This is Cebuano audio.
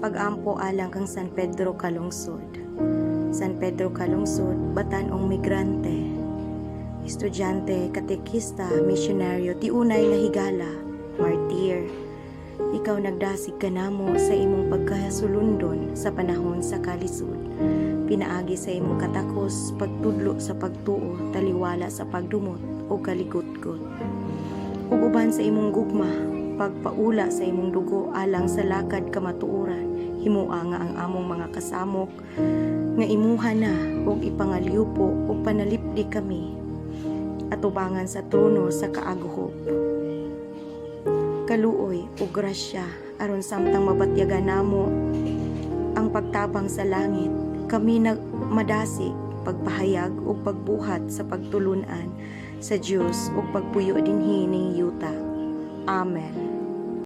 Pag-ampo alang kang San Pedro Calungsod. San Pedro Calungsod, batan-ong migrante, estudyante, katekista, misyonaryo, tiunay nga higala, martir. Ikaw nagdasig kanamo sa imong pagkasulundon sa panahon sa kalisod. Pinaagi sa imong katakos, pagtudlo sa pagtuo, taliwala sa pagdumot o kaligutgot. Ug uban sa imong gugma, pagpaula sa imong dugo alang sa lakad kamatuoran, himua nga ang among mga kasamok nga imuha na ug ipangalyupo ug panalipdi kami atubangan sa trono sa kaaguhob. Kaluoy ug grasya aron samtang mabatyagan namo ang pagtabang sa langit, kami nag madasig pagpahayag ug pagbuhat sa pagtulunan sa Dios ug pagpuyo dinhi ning yuta. Amen.